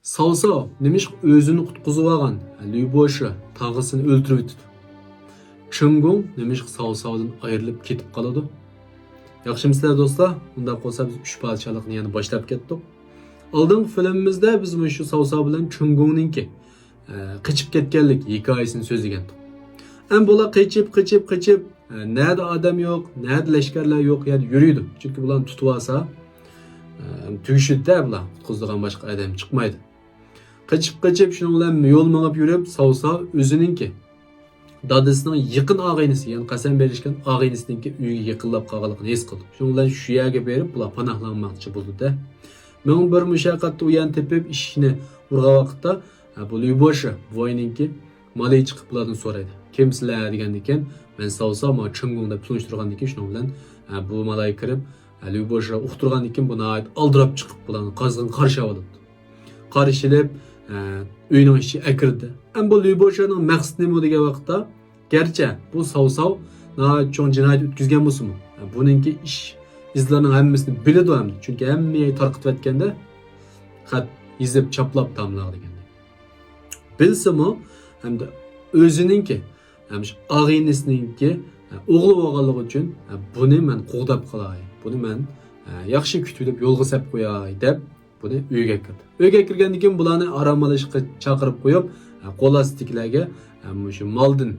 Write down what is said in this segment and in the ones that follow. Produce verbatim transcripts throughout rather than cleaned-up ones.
ساۋساۋ نېمىشقا ئۆزىنى قۇتقۇزۇۋالغان لۈي بوشى تاغىسىنى ئۆلتۈرۈۋېتىدۇ؟ چېڭگوڭ نېمىشقا ساۋساۋدىن ئايرىلىپ كېتىپ قالىدۇ؟ ياخشىمۇسىلەر دوستلار؟ ئۇنداق بولسا بىز ئۈچ پادىشاھلىقنى يەنە باشلاپ كەتتۇق. ئالدىنقى فىلىمىمىزدە بىز مۇشۇ ساۋساۋ بىلەن چېڭگوڭنىڭكى، ئە، قېچىپ كەتكەنلىك ھېكايىسىنى سۆزلىگەنتۇق. ئەمما بۇلار قېچىپ، قېچىپ، قېچىپ، ئە، نەدە ئادەم يوق، نەدە لەشكەرلەر يوق يەردە يۈرىدۇ. چۈنكى بۇلارنى تۇتۇۋالسا، ئە، تۈگىشىدۇ-دە بۇلار، قۇتقۇزىدىغان باشقا ئادەم چىقمايدۇ. قېچىپ، قېچىپ، شۇنىڭ بىلەن يول مېڭىپ يۈرۈپ، ساۋساۋ ئۆزىنىڭكى دادىسىنىڭ يېقىن ئاغىنىسى، يەنى قەسەم بېرىشكەن ئاغىنىسىنىڭكى ئۆيىگە يېقىنلاپ قالغانلىقىنى ھېس قىلدى. شۇنىڭ بىلەن شۇ يەرگە بېرىپ، بۇلار پاناھلانماقچى بولدى-دە. مىڭ بىر مۇشەققەتتە ئۇ يەرنى تېپىپ، ئىشىكنى ئۇرغان ۋاقىتتا، ھە، بۇ لۈي بوشى بوۋاينىڭكى مالى چىقىپ بۇلاردىن سورايدۇ. «كىمسىلەر؟» دېگەندىكىن، «مەن ساۋساۋ، ماڭا چېڭگوڭ» دەپ تونۇشتۇرغاندىكىن، شۇنىڭ بىلەن، ھە، بۇ مالايى كىرىپ، ھە، لۈي بوشى ئۇقتۇرغاندىكىن، بۇ ناھايىتى ئالدىراپ چىقىپ، بۇلارنى قىزغىن قارشى ئالىدۇ. قارشى ئېلىپ، ئە، ئۆينىڭ ئىچىگە ئەكىردى. ئەمما بۇ لۈي بوشىنىڭ مەقسىتى نېمە دېگەن ۋاقىتتا، گەرچە بۇ ساۋساۋ ناھايىتى چوڭ جىنايەت ئۆتكۈزگەن بولسىمۇ، ئە، بۇنىڭكى ئىش ئىزلىرىنىڭ ھەممىسىنى بىلىدۇ ھەمدە. چۈنكى ھەممە يەرگە تارقىتىۋەتكەندە، خەت يېزىپ، چاپلاپ تاملار دېگەندەك. بىلسىمۇ، ھەمدە ئۆزىنىڭكى، ھەم شۇ ئاغىنىسىنىڭكى، ئە، ئوغلى بولغانلىقى ئۈچۈن، ئە، بۇنى مەن قوغداپ قالاي، بۇنى مەن، ئە، ياخشى كۈتۈۋېلىپ يولغا سەپ قوياي دەپ، بۇنى ئۆيگە ئەكىردى. ئۆيگە ئەكىرگەندىن كېيىن بۇلارنى ئارام ئېلىشقا چاقىرىپ قويۇپ، قول ئاستىدىكىلەرگە مۇشۇ مالدىن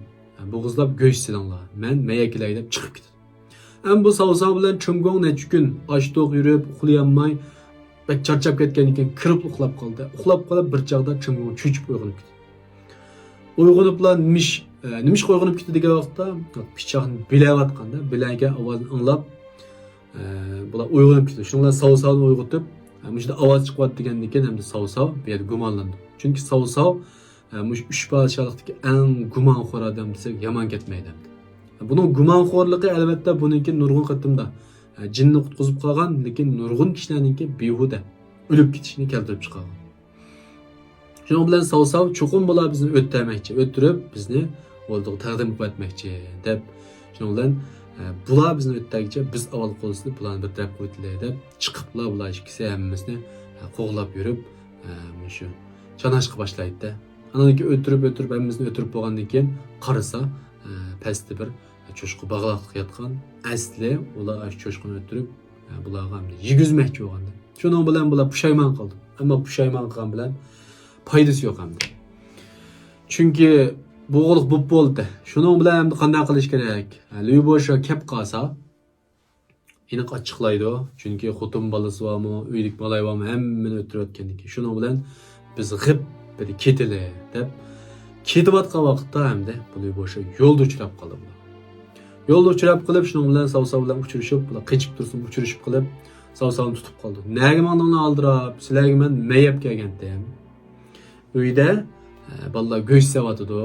بوغۇزلاپ گۆش سېلىڭلار، مەن مەيەكىلەي دەپ چىقىپ كېتىدۇ. ئەمما بۇ ساۋساۋ بىلەن چېڭگوڭ نەچچە كۈن ئاچ-توق يۈرۈپ، ئۇخلىيالماي، بەك چارچاپ كەتكەندىن كېيىن كىرىپ ئۇخلاپ قالدى. ئۇخلاپ قېلىپ بىر چاغدا چېڭگوڭ چۆچۈپ ئويغىنىپ كېتىدۇ. ئويغىنىپلا نېمىش-، ئە، نېمىشقا ئويغىنىپ كېتىدۇ دېگەن ۋاقىتتا، پىچاقنى بىلەۋاتقاندا، بىلەنگە ئاۋازىنى ئاڭلاپ، ئە، بۇلار ئويغىنىپ كېتىدۇ. شۇنىڭ بىلەن ساۋساۋنى ئويغىتىپ، ئە، مۇشۇنداق ئاۋاز چىقىۋاتىدىكەن، دېگەندىكىن ھەمدە ساۋساۋ بۇ يەردە گۇمانلىنىدۇ. چۈنكى ساۋساۋ، ئە، مۇشۇ ئۈچ پادىشاھلىقتىكى ئەڭ گۇمانخور ئادەم دېسەك يامان كەتمەيدۇ ئەمدى. بۇنىڭ گۇمانخورلۇقى، ئەلۋەتتە، بۇنىڭكى نۇرغۇن قېتىمدا، ئە، جىننى قۇتقۇزۇپ قالغان، لېكىن نۇرغۇن كىشىلەرنىڭكى بىھۇدە ئۆلۈپ كېتىشىنى كەلتۈرۈپ چىقارغان. شۇنىڭ بىلەن ساۋساۋ چوقۇم بۇلار بىزنى ئۆلتۈرمەكچى، ئۆلتۈرۈپ بىزنى ئوردىغا تەقدىم قىلىۋەتمەكچى دەپ، شۇنىڭ بىلەن، ئە، بۇلار بىزنى ئۆلتۈرگىچە بىز ئاۋۋال قول سېلىپ بۇلارنى بىر تەرەپ قىلىۋېتىلى دەپ چىقىپلا بۇلار ئىككىسى ھەممىمىزنى، ئە، قوغلاپ يۈرۈپ، ئە، مۇشۇ چاناشقا باشلايدۇ. ئانىڭدىن كېيىن ئۆلتۈرۈپ، ئۆلتۈرۈپ، ھەممىمىزنى ئۆلتۈرۈپ بولغاندىن كېيىن قارىسا، ئە، پەستە بىر چوشقا باغلاقلىق ياتقان. ئەسلى ئۇلار ئاشۇ چوشقىنى ئۆلتۈرۈپ، ئە، بۇلارغا ئەمدى يېگۈزمەكچى بولغانىدى. شۇنىڭ بىلەن بۇلار پۇشايمان قىلدى. ئەمما پۇشايمان قىلغان بىلەن پايدىسى يوق ئەمدى. چۈنكى بۇ قۇلۇق بوپ بولدى. شۇنىڭ بىلەن ئەمدى قانداق قىلىش كېرەك؟ ھە، لۈي بوشا كەپ قالسا، ئېنىق ئاچچىقلايدۇ. چۈنكى خوتۇن بالىسى بارمۇ، ئۆيدىكى بالايى بارمۇ، ھەممىنى ئۆلتۈرۈۋەتكەندىن كېيىن. شۇنىڭ بىلەن بىز غىپ بىر كېتىلى دەپ كېتىۋاتقان ۋاقىتتا ئەمدى بۇ لۈي بوشا يولدا ئۇچراپ قالدى بۇلار. يولدا ئۇچراپ قېلىپ، شۇنىڭ بىلەن ساۋساۋ بىلەن ئۇچرىشىپ، بۇلار قېچىپ تۇرسىمۇ ئۇچرىشىپ قېلىپ، ساۋساۋنى تۇتۇپ قالدى. نەگە ماڭدىڭلار ئالدىراپ؟ سىلەرگە مەن مەي ئەپ كەلگەنتىم. ئۆيدە، ئە، بالىلار گۆش سېۋىۋاتىدۇ.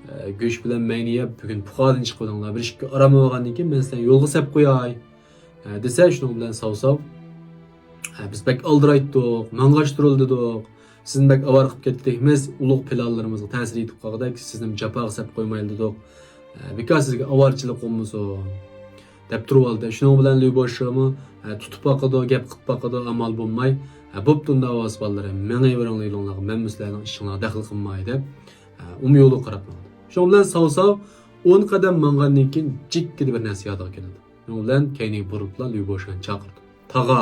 ئە، گۆش بىلەن مەينى يەپ، بۈگۈن پۇخادىن چىقىۋىدىڭلار. بىر ئىككى ئارام ئالغاندىن كېيىن مەن سىلەرنى يولغا سەپ قوياي، ئە، دېسە، شۇنىڭ بىلەن ساۋساۋ، ئە، بىز بەك ئالدىرايتتۇق، ماڭغاچ تۇرۇلدى دېدۇق. سىزنى بەك ئاۋارە قىلىپ كەتتۇق. بىز ئۇلۇغ پىلانلىرىمىزغا تەسىر يېتىپ قالغۇدەك، سىزنى جاپاغا سەپ قويمايلى دېدۇق. ئە، بىكار سىزگە ئاۋارىچىلىك بولمىسۇن. دەپ تۇرۇۋالدى. شۇنىڭ بىلەن لۈي بوشىمۇ، ھە، تۇتۇپ باقىدۇ، گەپ قىلىپ باقىدۇ، ئامال بولماي، ھە، بوپتۇ ئۇندا ئاۋاز بالىلىرى، مېڭىۋېرىڭلار يولۇڭلارغا، مەنمۇ سىلەرنىڭ ئىشىڭلارغا دەخلى قىلماي دەپ، ھە، ئۇمۇ يولىغا قاراپ ماڭدى. شۇنىڭ بىلەن ساۋساۋ ئون قەدەم ماڭغاندىن كېيىن جىككىدە بىر نەرسە يادىغا كېلىدۇ. شۇنىڭ بىلەن كەينىگە بۇرۇلۇپلا لۈي بوشىنى چاقىردى. تاغا،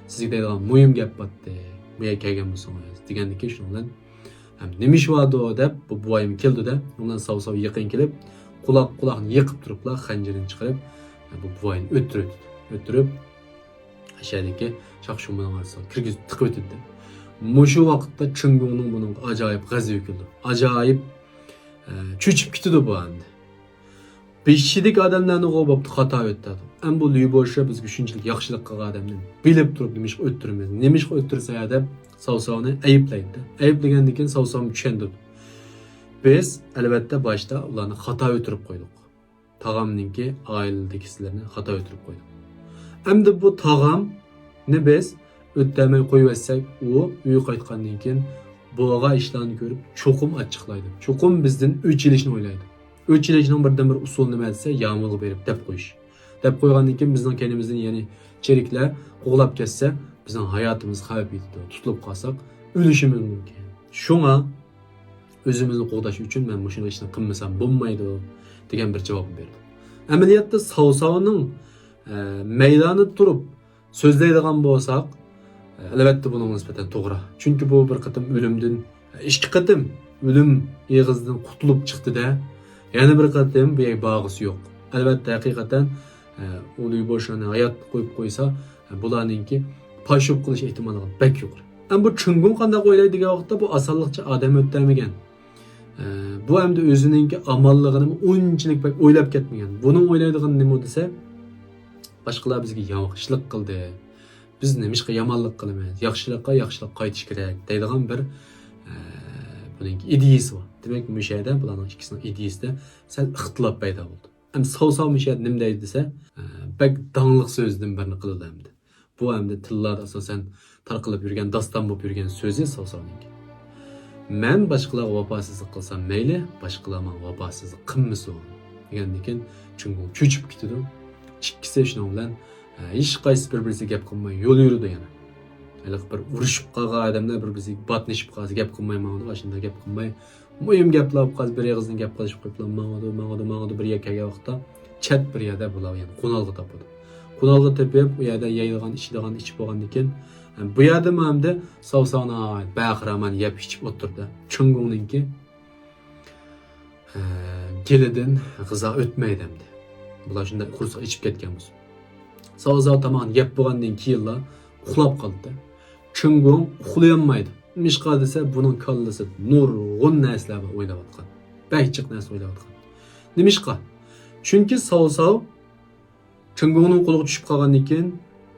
سىزگە دەيدىغان مۇھىم گەپ بارتتى. بۇ يەرگە كەلگەن بولسىڭىز، دېگەندىكىن شۇنىڭ بىلەن ھەم نېمە ئىش باردۇ دەپ، بۇ بوۋايمۇ كېلىدۇ-دە. ئۇنىڭ بىلەن ساۋساۋ يېقىن كېلىپ، قۇلاق قۇلاقنى يېقىپ تۇرۇپلا خەنجىرىنى چىقىرىپ، بۇ بوۋاينى ئۆلتۈرۈۋېتىدۇ. ئۆلتۈرۈپ، ئەشەدىكى شاخشۇمنىڭ ئارىسىغا كىرگۈزۈپ تىقىۋېتىدۇ. مۇشۇ ۋاقىتتا چېڭگوڭنىڭ بۇنىڭغا ئاجايىپ غەزىپى كېلىدۇ. ئاجايىپ، ئە، چۆچۈپ كېتىدۇ بۇ ئەمدى. بېشىدىكى ئادەملەرنىغۇ بوپتۇ، خاتا ئۆتتى. ئەمما بۇ لۈي بوشى بىزگە شۇنچىلىك ياخشىلىق قىلغان ئادەمنى بىلىپ تۇرۇپ نېمىشقا ئۆلتۈرىمىز، نېمىشقا ئۆلتۈرسە دەپ ساۋساۋنى ئەيىبلەيدۇ. ئەيىبلىگەندىن كېيىن ساۋساۋمۇ چۈشەندۈرىدۇ. بىز، ئەلۋەتتە، باشتا ئۇلارنى خاتا ئۆلتۈرۈپ قويدۇق. تاغامنىڭكى ئائىلىدىكىسىلەرنى خاتا ئۆلتۈرۈپ قويدۇق. ئەمدى بۇ تاغامنى بىز ئۆلتۈرمەي قويۇۋەتسەك، ئۇ ئۆيگە قايتقاندىن كېيىن بولغان ئىشلارنى كۆرۈپ چوقۇم ئاچچىقلايدۇ. چوقۇم بىزدىن ئۆچ ئېلىشنى ئويلايدۇ. ئۆچ ئېلىشنىڭ بىردىنبىر ئۇسۇلى نېمە دېسە، يامۇلغا بېرىپ دەپ قويۇش. دەپ قويغاندىن كېيىن بىزنىڭ كەينىمىزدىن يەنە چېرىكلەر قوغلاپ كەتسە، بىزنىڭ ھاياتىمىز خەۋپ يېتىدۇ، تۇتۇلۇپ قالساق ئۆلۈشىمىز مۇمكىن. شۇڭا ئۆزىمىزنى قوغداش ئۈچۈن مەن مۇشۇ ئىشنى قىلمىسام بولمايدۇ، دېگەن بىر جاۋابنى بەردى. ئەمەلىيەتتە ساۋساۋنىڭ، ئە، مەيدانىدا تۇرۇپ سۆزلەيدىغان بولساق، ئەلۋەتتە بۇنىڭغا نىسبەتەن توغرا. چۈنكى بۇ بىر قېتىم ئۆلۈمدىن، ئىككى قېتىم ئۆلۈم ئېغىزىدىن قۇتۇلۇپ چىقتى-دە، يەنە بىر قېتىم بۇ يەرگە بارغۇسى يوق. ئەلۋەتتە، ھەقىقەتەن، ئۇ لۈي بوشۈنى ھايات قويۇپ قويسا، بۇلارنىڭكى پاششاپ قېلىش ئېھتىماللىقى بەك يۇقىرى. ئەمما بۇ چېڭگوڭ قانداق ئويلايدۇ دېگەن ۋاقىتتا، بۇ ئاسانلىقچە ئادەم ئۆلتۈرمىگەن. ئە، بۇ ئەمدى ئۆزىنىڭكى ئامانلىقىنىمۇ ئۇنچىلىك بەك ئويلاپ كەتمىگەن. بۇنىڭ ئويلايدىغىنى نېمە دېسە، باشقىلار بىزگە ياخشىلىق قىلدى. بىز نېمىشقا يامانلىق قىلىمىز؟ ياخشىلىققا ياخشىلىق قايتىش كېرەك دەيدىغان بىر، ئە، بۇنىڭكى ئىدىيىسى بار. دېمەك، مۇشۇ يەردە بۇلارنىڭ ئىككىسىنىڭ ئىدىيىسىدە سەل ئىختىلاپ پەيدا بولدى. ئەمدى ساۋساۋ مۇشۇ يەردە نېمە دەيدۇ دېسە، ئە، بەك داڭلىق سۆزدىن بىرنى قىلىدۇ ئەمدى. بۇ ئەمدى تىللاردا ئاساسەن تارقىلىپ يۈرگەن، داستان بولۇپ يۈرگەن سۆزى ساۋساۋنىڭكى. مەن باشقىلارغا ۋاپاسىزلىق قىلسام مەيلى، باشقىلار ماڭا ۋاپاسىزلىق قىلمىسۇن، دېگەندىن كېيىن چېڭگوڭ چۆچۈپ كېتىدۇ. ئىككىسى شۇنىڭ بىلەن، ئە، ھېچقايسىسى بىر-بىرسىگە گەپ قىلماي يول يۈرىدۇ يەنە. ھېلىقى بىر ئۇرۇشۇپ قالغان ئادەملەر بىر-بىرسىگە باتنىشىپ قالسا گەپ قىلماي ماڭىدۇ، ئاشۇنداق گەپ قىلماي مۇھىم گەپلەر بولۇپ قالسا، بىر ئېغىزدىن گەپ قىلىشىپ قويۇپلا ماڭىدۇ، ماڭىدۇ، ماڭىدۇ، بىر يەرگە كەلگەن ۋاقىتتا چەت بىر يەردە بۇلار يەنە قونالغۇ تاپىدۇ. قونالغۇ تېپىپ، ئۇ يەردە يەيدىغان، ئىچىدىغان ئىچىپ بولغاندىن كېيىن، بۇ يەردىمۇ ئەمدى ساۋساۋ ناھايىتى بەخىرامان يەپ ئىچىپ ئولتۇرىدۇ. چېڭگوڭنىڭكى، ئە، گېلىدىن غىزا ئۆتمەيدۇ ئەمدى. بۇلار شۇنداق قورساق ئېچىپ كەتكەن بولسا. ساۋساۋ تاماقنى يەپ بولغاندىن كېيىنلا ئۇخلاپ قالىدۇ. چېڭگوڭ ئۇخلىيالمايدۇ. نېمىشقا دېسە، بۇنىڭ كاللىسىدا نۇرغۇن نەرسىلەر بار ئويلاۋاتقان. بەك جىق نەرسە ئويلاۋاتقان. نېمىشقا؟ چۈنكى ساۋساۋ چېڭگوڭنىڭ قولىغا چۈشۈپ قالغاندىن كېيىن،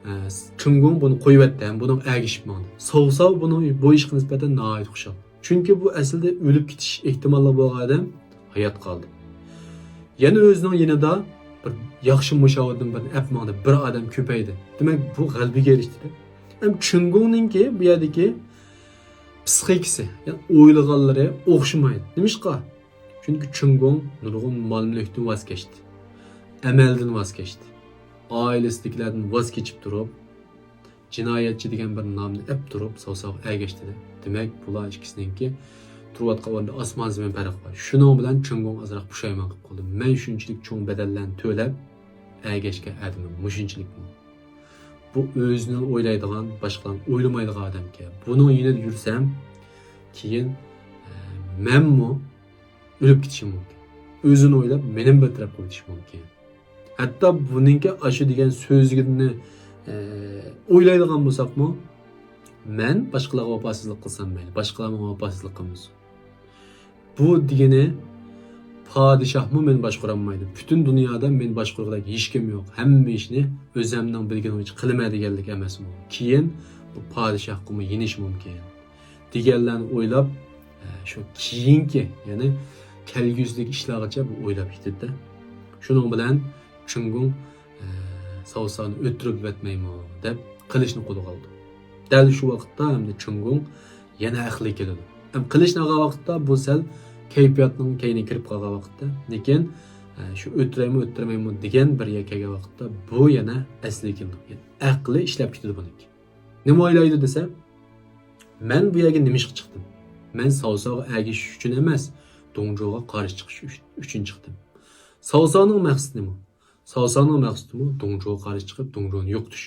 ئە، چېڭگوڭ بۇنى قويۇۋەتتى ھەم بۇنىڭغا ئەگىشىپ ماڭدى. ساۋساۋ بۇنىڭ بۇ ئىشقا نىسبەتەن ناھايىتى خۇشال. چۈنكى بۇ ئەسلىدە ئۆلۈپ كېتىش ئېھتىماللىقى بولغان ئادەم ھايات قالدى. يەنە ئۆزىنىڭ يېنىدا بىر ياخشى مۇشاۋىردىن بىرنى ئەپ ماڭدى، بىر ئادەم كۆپەيدى. دېمەك، بۇ غەلىبىگە ئېرىشتى. ھەم چېڭگوڭنىڭكى بۇ يەردىكى پسىخىكىسى، يەنى ئويلىغانلىرى ئوخشىمايدۇ. نېمىشقا؟ چۈنكى چېڭگوڭ نۇرغۇن مال-مۈلۈكتىن ۋاز كەچتى. ئەمەلدىن ۋاز كەچتى. ئائىلىسىدىكىلەردىن ۋاز كېچىپ تۇرۇپ، جىنايەتچى دېگەن بىر نامنى ئەپ تۇرۇپ، ساۋساۋغا ئەگەشتى. دېمەك، بۇلار ئىككىسىنىڭكى تۇرۇۋاتقان ئورنىدا ئاسمان-زېمىن پەرق بار. شۇنىڭ بىلەن چېڭگوڭ ئازراق پۇشايمان قىلىپ قالدى. مەن شۇنچىلىك چوڭ بەدەللەرنى تۆلەپ ئەگەشكەن ئادىمىم مۇشۇنچىلىكمۇ؟ بۇ ئۆزىنى ئويلايدىغان، باشقىلارنى ئويلىمايدىغان ئادەمكەن. بۇنىڭ يېنىدا يۈرسەم، كېيىن، ئە، مەنمۇ ئۆلۈپ كېتىشىم مۇمكىن. ئۆزىنى ئويلاپ، مېنىمۇ بىر تەرەپ قويۇۋېتىشى مۇمكىن. ھەتتا بۇنىڭكى ئاشۇ دېگەن سۆزىنى، ئە، ئويلايدىغان بولساقمۇ، مەن باشقىلارغا ۋاپاسىزلىق قىلسام مەيلى، باشقىلار ماڭا ۋاپاسىزلىق قىلمىسۇن. بۇ دېگىنى پادىشاھمۇ مېنى باشقۇرالمايدۇ. پۈتۈن دۇنيادا مېنى باشقۇرغۇدەك ھېچكىم يوق. ھەممە ئىشنى ئۆزەمنىڭ بىلگىنى بويىچە قىلىمەن دېگەنلىك ئەمەسمۇ. كېيىن بۇ پادىشاھقىمۇ يېنىشى مۇمكىن. دېگەنلەرنى ئويلاپ، ئە، شۇ كېيىنكى، يەنى كەلگۈسىدىكى ئىشلارغىچە بۇ ئويلاپ كېتىدىدە. شۇنىڭ بىلەن چېڭگوڭ، ئە، ساۋساۋنى ئۆلتۈرۈپ يىۋەتمەيمۇ دەپ قىلىچنى قولىغا ئالىدۇ. دەل شۇ ۋاقىتتا ئەمدى چېڭگوڭ يەنە ئەقلىگە كېلىدۇ. ئەم، قىلىچنى ئالغان ۋاقىتتا بۇ سەل كەيپىياتنىڭ كەينىگە كىرىپ قالغان ۋاقىتتا، لېكىن، ئە، شۇ ئۆلتۈرەيمۇ، ئۆلتۈرمەيمۇ دېگەن بىر يەرگە كەلگەن ۋاقىتتا بۇ يەنە ئەسلىگە كېلىدۇ. يەنى ئەقلى ئىشلەپ كېتىدۇ بۇنىڭكى. نېمە ئويلايدۇ دېسە، مەن بۇ يەرگە نېمە ئىشقا چىقتىم؟ مەن ساۋساۋغا ئەگىشىش ئۈچۈن ئەمەس، دۇڭجۇغا قارشى چىقىش ئۈچ-، ئۈچۈن چىقتىم. ساۋساۋنىڭ مەقسىتى نېمە؟ ساۋساۋنىڭ مەقسىتىمۇ دۇڭجۇغا قارشى چىقىپ، دۇڭجۇنى يوقىتىش.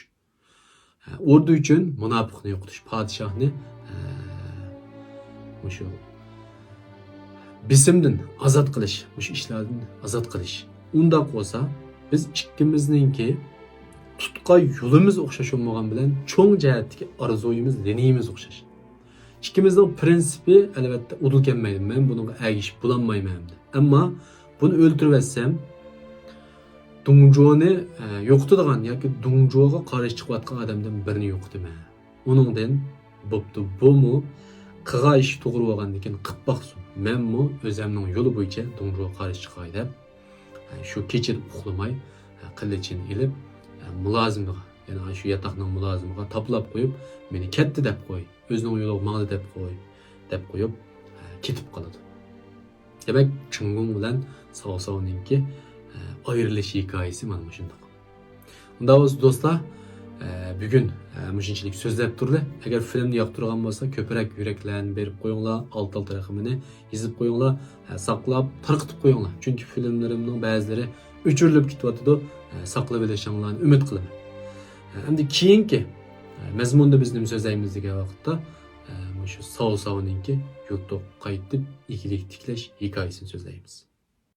ھە، ئوردۇ ئۈچۈن مۇناپىقنى يوقىتىش، پادىشاھنى، ھە، مۇشۇ بېسىمدىن ئازاد قىلىش، مۇشۇ ئىشلاردىن ئازاد قىلىش. ئۇنداق بولسا، بىز ئىككىمىزنىڭكى تۇتقان يولىمىز ئوخشاش بولمىغان بىلەن، چوڭ جەھەتتىكى ئارزۇيىمىز، لىنىيىمىز ئوخشاش. ئىككىمىزنىڭ پىرىنسىپى، ئەلۋەتتە، ئۇدۇل كەلمەيدۇ. مەن بۇنىڭغا ئەگىشىپ بولالمايمەن ئەمدى. ئەمما بۇنى ئۆلتۈرۈۋەتسەم، دۇڭجۇنى، ئە، يوقىتىدىغان ياكى دۇڭجۇغا قارشى چىقىۋاتقان ئادەمدىن بىرنى يوقىتىمەن. ئۇنىڭدىن، بوپتۇ، بۇمۇ قىلغان ئىشى توغرا بولغاندىكىن قىپ باقسۇن. مەنمۇ ئۆزەمنىڭ يولى بويىچە دۇڭجۇغا قارشى چىقاي دەپ، ئە، شۇ كېچىدە ئۇخلىماي، ئە، قىلىچىنى ئېلىپ، ئە، مۇلازىمىغا، يەنى شۇ ياتاقنىڭ مۇلازىمىغا تاپىلاپ قويۇپ، مېنى كەتتى دەپ قوي، ئۆزىنىڭ يولىغا ماڭدى دەپ قوي، دەپ قويۇپ، ئە، كېتىپ قالىدۇ. دېمەك، چېڭگوڭ بىلەن ساۋساۋنىڭكى، ئە، ئايرىلىش ھېكايىسى مانا مۇشۇنداق. ئۇنداق بولسا دوستلار، ئە، بۈگۈن، ئە، مۇشۇنچىلىك سۆزلەپ تۇرلى. ئەگەر فىلىمنى ياقتۇرغان بولسا، كۆپرەك يۈرەكلەرنى بېرىپ قويۇڭلار، ئالتە ئالتە رەقىمىنى يېزىپ قويۇڭلار، ئە، ساقلاپ، تارقىتىپ قويۇڭلار. چۈنكى فىلىملىرىمنىڭ بەزىلىرى ئۆچۈرۈلۈپ كېتىۋاتىدۇ. ئە، ساقلىۋېلىشىڭلارنى ئۈمىد قىلىمەن. ئە، ئەمدى كېيىنكى، ئە، مەزمۇندا بىز نېمە سۆزلەيمىز دېگەن ۋاقىتتا، ئە، مۇشۇ ساۋ ساۋنىڭكى يۇرتقا قايتىپ ئىگىلىك تىكلەش ھېكايىسىنى سۆزلەيمىز.